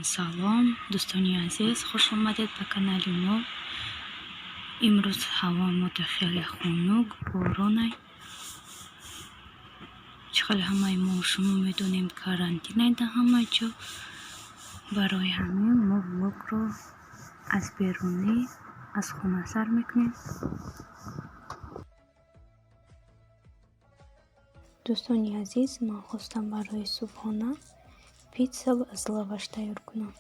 Салом, дӯстони азиз, хуш омадед ба канали мо. Имрӯз ҳаво мода хеле хунук, боронай. Чӣ хеле ҳамаи мо шумо медонем, карантинай дар ҳама ҷо. Барои ҳамин мо влогро аз берунӣ, аз хона сар мекунем. Дӯстони азиз, ман хостам барои субҳона питса аз лаваш тайёр кунам.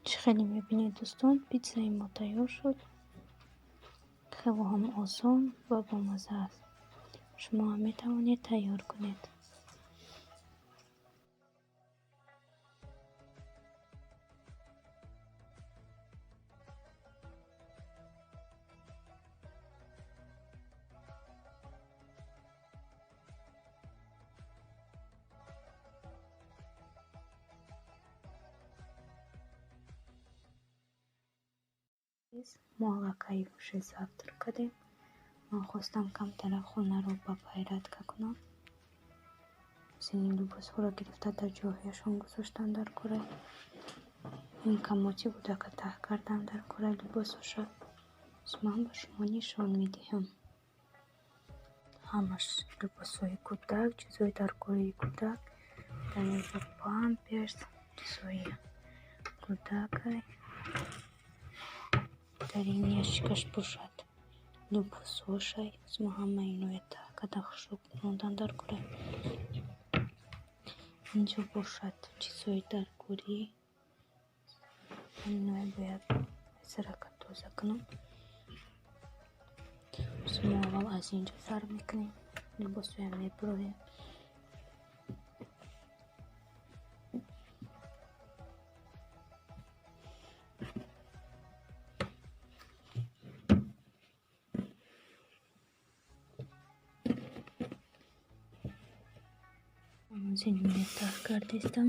Чӣ хеле мебинед, дӯстон, питсаи мо тайёр шуд. Хеле ҳам осон ва бомазза аст. Шумо ҳам метавонед тайёр кунед. Мо аллакай уже завтрак кардем. Ман хостам камтара хонаро ба порядка кунам. Сини либосҳоро гирифта дар ҷояшон гузоштам дар кӯраи. Ин камоти будака таҳ кардам дар кӯраи либосҳоша. Ман ба шумо нишон медиҳам. Ҳамаш либосҳои кӯдак, чизҳои дар кӯраи кӯдак, дар инҷо памперс, чизҳои кӯдакай. Дар ин ящикаш бошад либосҳошай. Мо ҳамаи иноя таҳ карда хушук мондан дар кӯраи. Инҷо бошад чизҳои дар кӯрӣ. Иноя бояд сарака тоза кунам. Мо аввал аз инҷо сар мекунем. Либосҳоям мебуроем. Зинимая таҳ кардестам.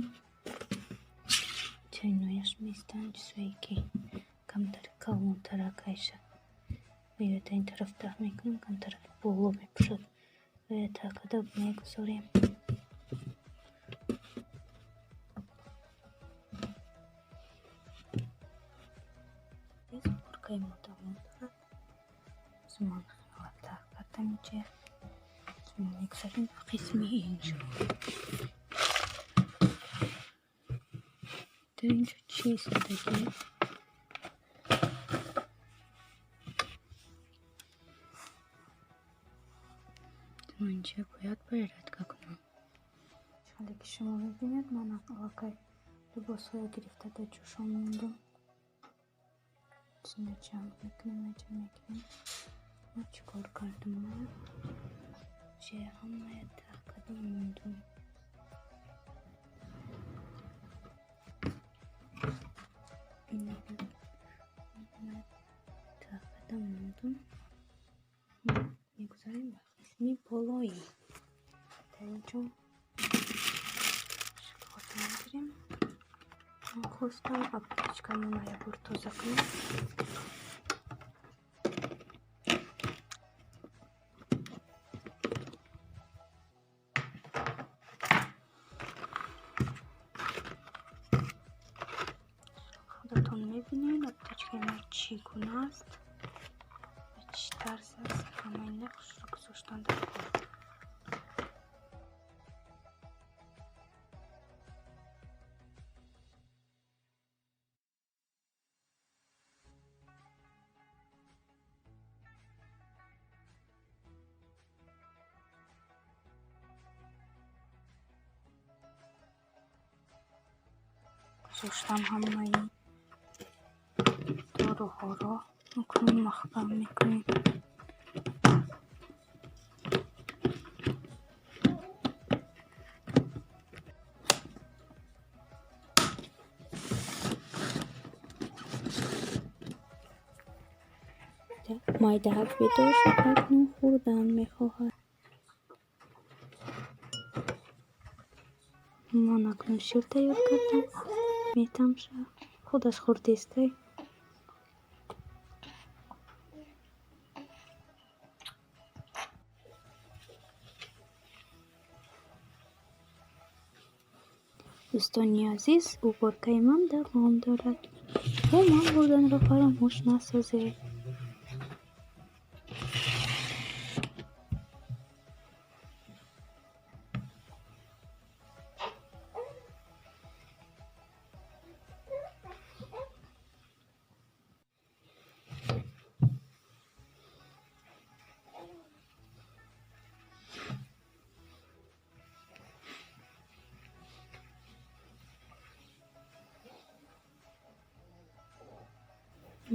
Чайнояш местанд, чизое ки камтар калонтарак айша. Ё дар ин тараф таҳ мекунем, камтарак боло мепӯшад. Ё таҳ карда мегузорем. Уборкаи мо давом дорад. Ман хела таҳ кардам инҷа. Мегузарем ба қисми инҷо. Дар инҷо чӣ истодагӣ? Инҷа бояд порядка кунам. Ҳоле ки шумо мебинед, ман аллакай либосҳоя гирифта дар ҷӯшон мондам. Чизна ҷамъ мекунем, инҷа мегирем. Ман чӣ кор кардам? Ман ҳамая таҳ карда мондам. Таҳ карда мондам. Мегузарем ба қисми болоӣ. Дар инҷо шоколад мегирем. Ман хостам аптечкамона як бор тоза кунам. Худатон мебинед аптечкаи мо чӣ гуна аст ва чӣ тарз аст. Ҳамаи нақшро гузоштан дар кор. Гузоштам ҳамаи доруҳоро. Акнун маҳкам мекунем. Майдаҳак бедор шуд, акнун хӯрдан мехоҳад. Ман акнун шир тайёр кардам. Метамша. Худаш хӯрдестай. Дӯстони азиз, уборкаи ман давом дорад. Бо ман бурданро фаромӯш насозед.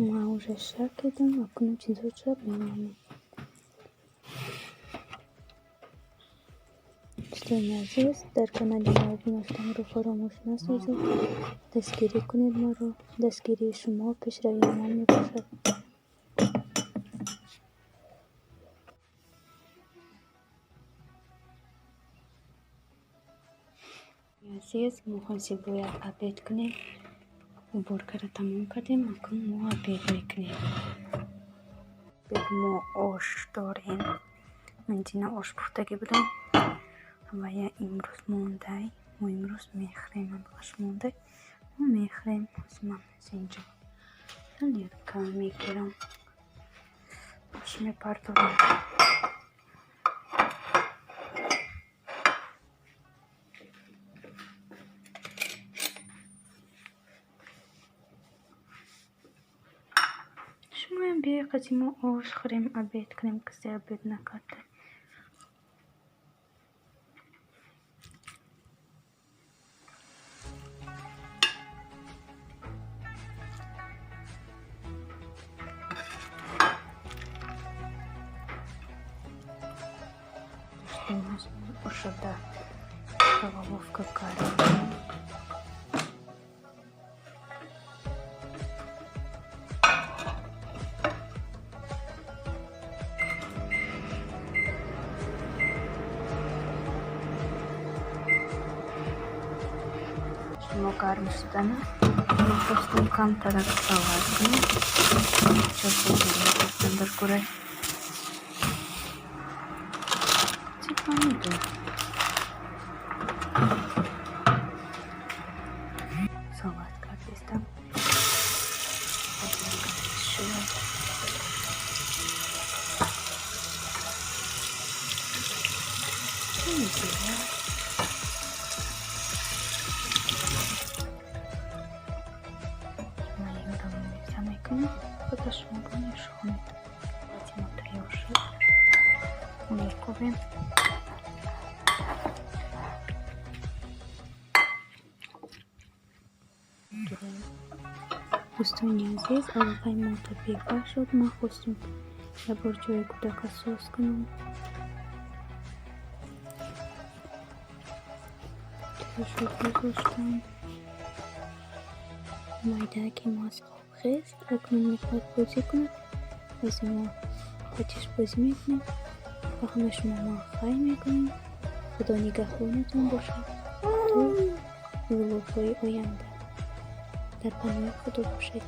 Ман уже шар кардам, акнун чизҳоро мемонам. Дӯстони азиз, дар канали мо обуна шуданро фаромӯш насозед. Дастгирӣ кунед маро. Дастгирии шумо пешравии ман мебошад. Азиз, мо ҳозир бояд обед кунем. Уборкаро тамом кардем, акнун мо обед мекунем. Мо ош дорем. Ман дина ош пухтагӣ будам ва я имрӯз мондай. Мо имрӯз мехӯрем, аш мондай. Мо мехӯрем. Ҳозир ман аз инҷо тарелка мегирам. Ош мепардорам. Шумоям биёед қати мо ош хӯрем, обед кунем, касе обед накарда. Оша микроволновка кардем. Гарм шудана ман хостам камтарак салат кунам. Чорпо дар курай. Чи помидор. Салат кардистам. Шуд. Помидор. Ман инро меза мекунам. Худа шуморо нишон медам. Салати мо тайёр шуд. Мекобем. Дӯстони азиз, аллакай мо бегоҳ шуд. Ман хостем як бор ҷои кӯдака соз кунам. Чизашро гузоштам. Майдае ки мо аз хоб хест, акнун мехоҳад бозӣ кунад. Бози мо қатиш бозӣ мекунем. Ба ҳамаи шумо ман хайр мекунем. Худо нигаҳбонатон бошад то влогҳои оянда. Дар паноҳи Худо бошед.